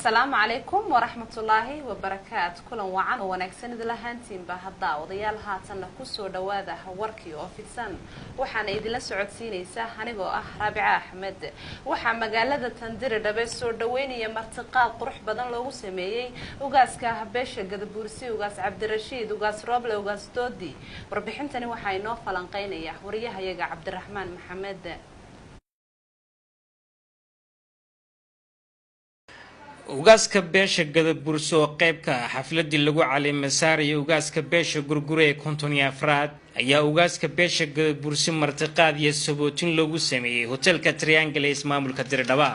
Asalaamu calaykum waraxmatullaahi wabarakaatu. Kulan wacan oo wanaagsan idlahaantiinba hadda odayaal, haatanna kusoo dhawaada warkii oo fidsan. Waxaana idinla socodsiinaysaa anigoo ah Raabica Axmed. Waxaa magaalada Tandiridhabe soo dhaweynaya martiqaad qurux badan loogu sameeyey ugaaska beesha Gadabuursi, Ugaas Cabdirashiid Ugaas Rooble Ugaas Doodi. Warbixintani waxaa inoo falanqeynaya wariyahayaga Cabdiraxmaan Maxamed. Ugaaska beesha Gadaburso oo qayb ka ah xafladii lagu caleemasaarayay ugaaska beesha Gurgure ee 54aad ayaa ugaaska beesha Gadabursi martiqaad iyo sabootin loogu sameeyey hotelka Triangle ee ismaamulka Diridhaba.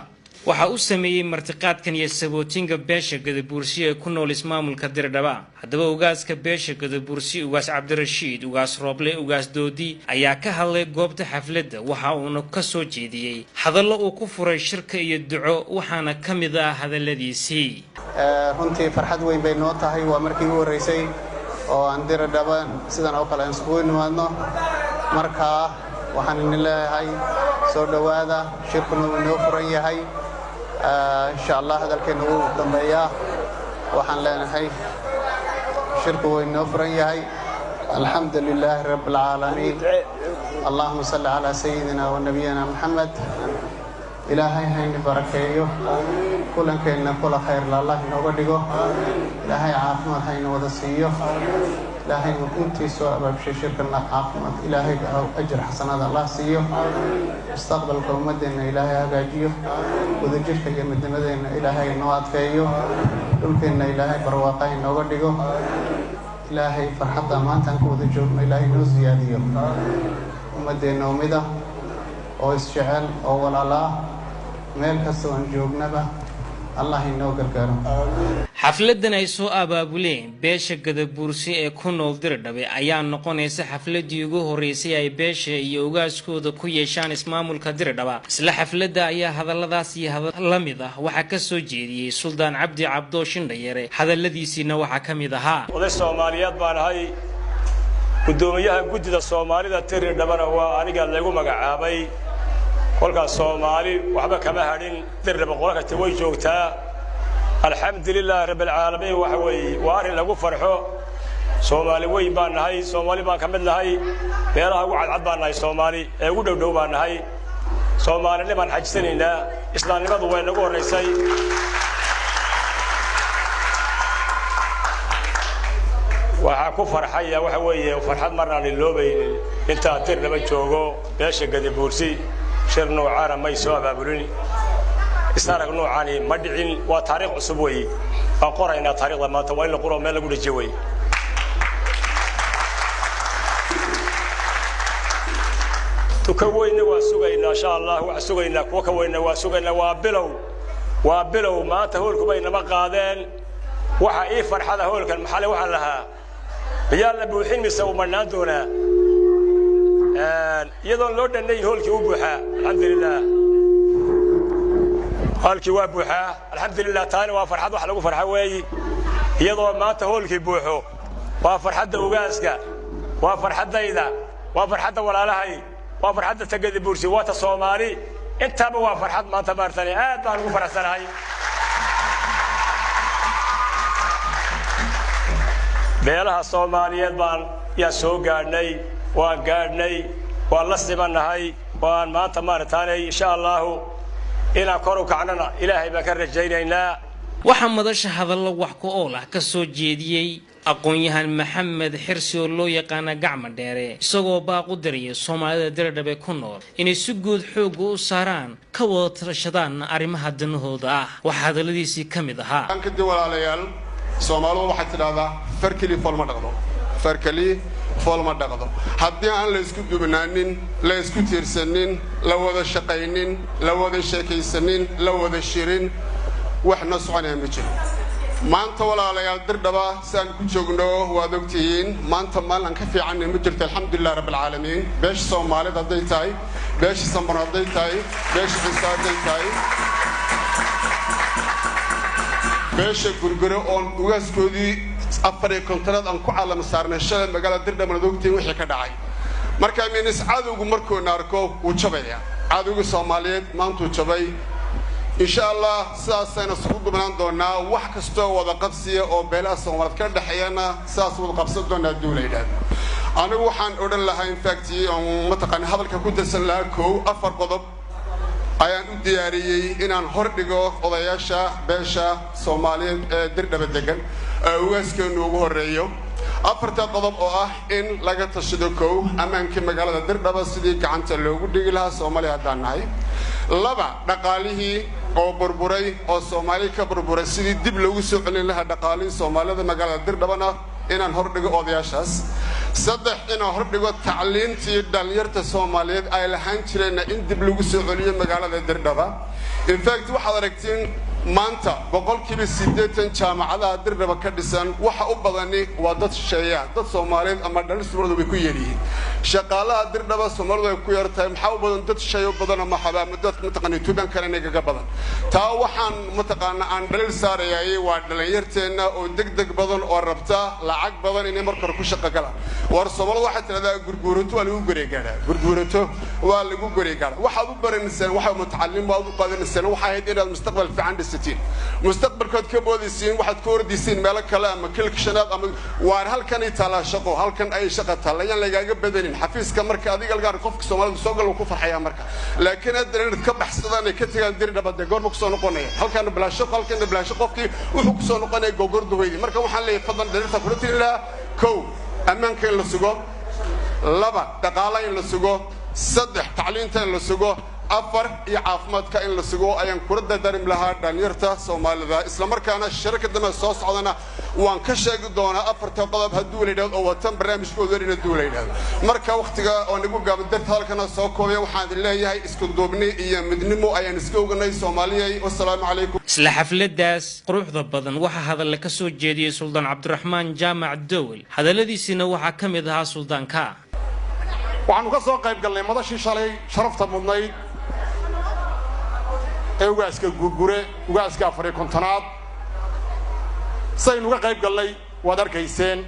Waxaa u sameeyey martiqaadkan iyo sabootinka beesha Gadabuursi ee ku nool ismaamulka Diridhaba. Haddaba ugaaska beesha Gadabuursi, Ugaas Cabdirashiid Ugaas Rooble Ugaas Doodi, ayaa ka hadlay goobta xafladda. Waxa uuna ka soo jeediyey hadallo uu ku furay shirka iyo duco, waxaana ka mid ah hadalladiisii: Runtii farxad weyn bay noo tahay. Waa markii ugu horraysay oo aan Diridhaba sidan oo kale aan iskugu nimaadno. Markaa waxaan idin leeyahay soo dhowaada, shirkuna wuu inoo furan yahay insha Allah. Hadalkeenna wuu dambeeyaa. Waxaan leenahay shirku wuu inoo furan yahay. Alxamdu lilaahi rabbi alcaalamiin, allahuma salli calaa sayidina wa nabiyina Maxamed. Ilaahay hayni barakeeyo, kulankeenna kula khayrla Allah inooga dhigo. Ilaahay caafimaad hayna wada siiyo. Ilaahay intii soo abaabshay shirkana caafimaad, Ilaahay ajir xasanaad Allah siiyo. Mustaqbalka ummadeenna Ilaahay hagaajiyo, wadajirka iyo midnimadeenna Ilaahay inoo adkeeyo, dhulkeenna Ilaahay barwaaqa inooga dhigo. Ilaahay farxadda maantaan ku wada joogno Ilaahay inoo siyaadiyo. Ummadeenna umida oo isjecel oo walaalaa meel kasta oon joognaba Allah inoo gargaaro. Xafladan ay soo abaabuleen beesha Gadabuursi ee ku nool Diridhabe ayaa noqonaysa xafladii ugu horreysay ay beesha iyo ugaaskooda ku yeeshaan ismaamulka Diridhaba. Isla xafladda ayaa hadalladaas iyo hadal la mid ah waxaa ka soo jeediyey Suldaan Cabdi Cabdoo Shindhayare. Hadalladiisiina waxaa ka mid ahaa: Oday Soomaaliyeed baan ahay, guddoomiyaha guddida Soomaalida Diridhabana waa aniga lagu magacaabay. Kolkaas Soomaali waxba kama hadhin, Diridhaba qolo kasta way joogtaa. Alxamdu lilaahi rabbialcaalamiin. Waxa weeye waa arrin lagu farxo. Soomaali weyn baan nahay, Soomaali baan ka mid nahay, meelaha ugu cadcad baan nahay, Soomaali ee ugu dhow dhow baan nahay. Soomaalinimaan xajisanaynaa, islaamnimadu way nagu horraysay. Waxaa ku farxaya waxa weeye farxad marnaan iloobaynin intaa Dirdhaba joogo. Beesha Gadabuursi shir noocaana may soo abaabulin, isarag noocaani ma dhicin. Waa taariikh cusub weeye, waan qoraynaa taarikhda maanta. Waa in la qoro, meel lagu dhejiyo wey. Tuka weynna waa sugaynaa insha Allah, waa sugaynaa. Kuwa ka weynna waa sugaynaa. Waa bilow, waa bilow. Maanta hoolku bay nama qaadeen. Waxa ii farxada hoolkan maxale waxaan lahaa miyaa la buuxin mise uu mannaan doonaa? Iyadoon loo dhannayn hoolkii u buuxaa, alxamdulilah. Hoolkii waa buuxaa, alxamdulilah. Taani waa farxad, wax lagu farxa weeyi. Iyadoo maanta hoolkii buuxo waa farxadda ugaaska, waa farxaddayda, waa farxadda walaalahay, waa farxadda Tagada Buursi, waa ta Soomaali. Intaaba waa farxad maanta maartane, aad baan ugu faraxsanahay. Beelaha Soomaaliyeed baan yaa soo gaadhnay, waan gaadhnay, waan la simannahay. Waan maanta maarataanay insha Allahu inaan kor u kacnana Ilaahay baan ka rajaynaynaa. Waxaa madasha hadallo wax ku ool ah ka soo jeediyey aqoon-yahan Maxamed Xirsi oo loo yaqaana Gacma Dheere, isagoo baaq u diraya Soomaalida Diridhabe ku nool inay si guud xoogga u saaraan, ka wada tashadaan arrimaha danahooda ah. Waxaa hadalladiisii ka mid ahaa: Kadib walaalayaal, Soomaalidu waxay tidhahdaa far keli fool ma dhaqdo, far keli fool ma dhaqdo. Haddii aan la isku dubnaanin, la isku tiirsanin, la wada shaqaynin, la wada sheekaysanin, la wada shirin, wax noo soconaya ma jiro. Maanta walaalayaal, Dirdhaba si aan ku joogno waad ogtihiin. Maanta maalin aan ka fiicanay ma jirto, alxamdulilah rabbilcaalamiin. Beesha Soomaalida hadday tahay, beesha Sambar hadday tahay, beesha Ciise hadday tahay, beesha Gurgure oon ugaaskoodii 54aad aan ku calama saarnay shalay magaalada Dirdhaban, ad ogtihiin wixii ka dhacay. Marka minis cadowgu markuuna arko wuu jabaya. Cadowgii Soomaaliyeed maantuu jabay. Insha Allah sidaasayna isugu dubnaan doonaa. Wax kastoo wada qabsiya oo beelaha Soomaaliyeed ka dhexeeyana sidaas wada qabsan doonaa hadduu la yidhaahdo. Anigu waxaan odhan lahaa, in fact, mataqaana hadalka ku darsan lahaa, kow, afar qodob ayaan u diyaariyey inaan hor dhigo odayaasha beesha Soomaaliyeed ee Dirdhaba degan ee ugaaskeennu ugu horreeyo. Afarta qodob oo ah in laga tashado, kow, ammaankii magaalada Dirdhaba sidii gacanta loogu dhigi lahaa Soomaaliya haddaan nahay; laba, dhaqaalihii oo burburay oo Soomaali ka burburay sidii dib loogu soo celin lahaa dhaqaalihii Soomaalida magaalada Dirdhabana inaan hordhigo odayaashaas; saddex, inaan hordhigo tacliintii dhallinyarta Soomaaliyeed ay lahaan jireenna in dib lagu soo celiyo magaalada Dirdhaba. In fact, waxaad aragtiin maanta 80% jaamacadaha Dirdhaba ka dhisan waxa u badani waa dad shisheeya, dad Soomaaliyeed ama dhalin Soomaalidu way ku yaryihiin. Shaqaalaha Dirdhaba Soomaalidu ay ku yartahay. Maxaa u badan? Dad shisheeya u badan ama xabaa dad mataqaana Ethiopian kale inagaga badan. Taa waxaan mataqaana aan dhaliil saarayay waa dhalinyarteenna oo deg deg badan oo rabta lacag badan inay marka hore ku shaqo galaan. War Soomaalida waxay tidhahdaa, "Gurguurato waa lagu goreegaadhaa, gurguurato waa lagu goreegaadhaa." Waxaad u baranaysaan, waxa mutacallim waad u qaadanaysaan, waxay ahayd inaad mustaqbal fiican dhisatiin. Mustaqbalkood ka boodaysiin, waxaad ku ordaysiin meelo kale ama kilka shanaad ama waar. Halkanay taalaa shaqo, halkan ay shaqa taalla, yaan lagaaga badanin xafiiska. Marka adiga laga qofka Soomaalida soo gal ku farxaya marka, laakiin haddana inaad ka baxsadaan ay ka tagaan Diridhaba, dee goorma kusoo noqonaya? Halkaana bilaasho, halkana bilaasho, qofkii wuxuu kusoo noqonaya gogorduweydi. Marka waxaan leeyahay, fadlan dhalinta kula tirin lahaa: kow, ammaanka in la sugo; laba, dhaqaala in la sugo; saddex, tacliinta in la sugo; afar, iyo caafimaadka in la sugo ayaan kula dardaarmi lahaa dhalinyarta Soomaalida. Islamarkaana shirarka dambe soo socdana waan ka sheegi doonaa afarta qodob hadduu la yidhahdo, oo watan barnaamijkooda dhan hadduu la yidhahdo. Marka wakhtiga oo nagu gaaban darta halkana soo koobaya. Waxaan idin leeyahay, isku duubni iyo midnimo ayaan iska oganay Soomaaliyay. Wasalaamu calaykum. Isla xafladaas quruxda badan waxaa hadalla ka soo jeediyey Suldaan Cabdiraxmaan Jaamac Dowel. Hadalladiisiina waxaa ka mid ahaa suldaanka. Waxaannu ka soo qayb galnay madashii shalay sharafta mudnayd ee ugaaska Gurgure, ugaaska 54aad. Sidaynu uga qayb galnay waad arkayseen.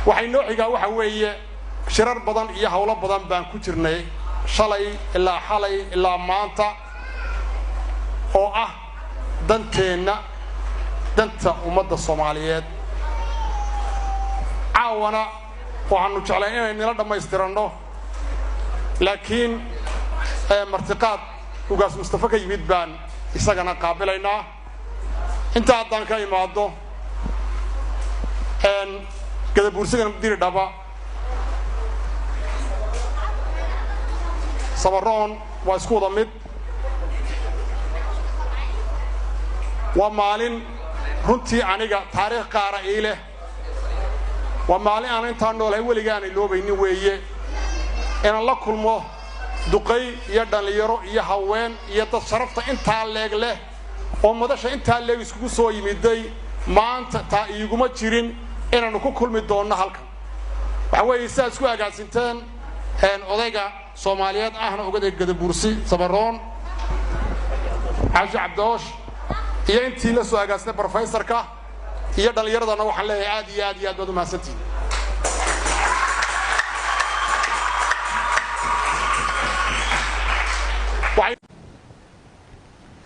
Waxay noo xigaa waxa weeye shirar badan iyo howlo badan baan ku jirnay shalay ilaa xalay ilaa maanta, oo ah danteenna, danta ummadda Soomaaliyeed. Caawana waxaanu jeclay inay nila dhammaystiranno, laakiin martiqaad ugaas Mustafe ka yimid baan isagana qaabilaynaa. Intaa haddaan ka imaado, Gadabuursigan Diridhaba, Sabaroon waa isku wada mid. Waa maalin runtii aniga taariikh qaara ii leh. Waa maalin aan intaan noolahay weligaanay loobaynin weeye, inaan la kulmo duqay iyo dhallinyaro iyo haween iyo dad sharafta intaa leeg leh oo madasha intaa leeg iskugu soo yimiday. Maanta taa iiguma jirin inaannu ku kulmi doonno halkan. Waxa weeye sidaad isku agaasinteen odayga Soomaaliyeed ahna ogaday Gadabuursi Sabaroon Xaashi Cabdoosh iyo intii la soo agaasnay, brofesorka iyo dhallinyaradana, waxaan leeyahay aad iyo aad iyo aad baad u mahadsantihin.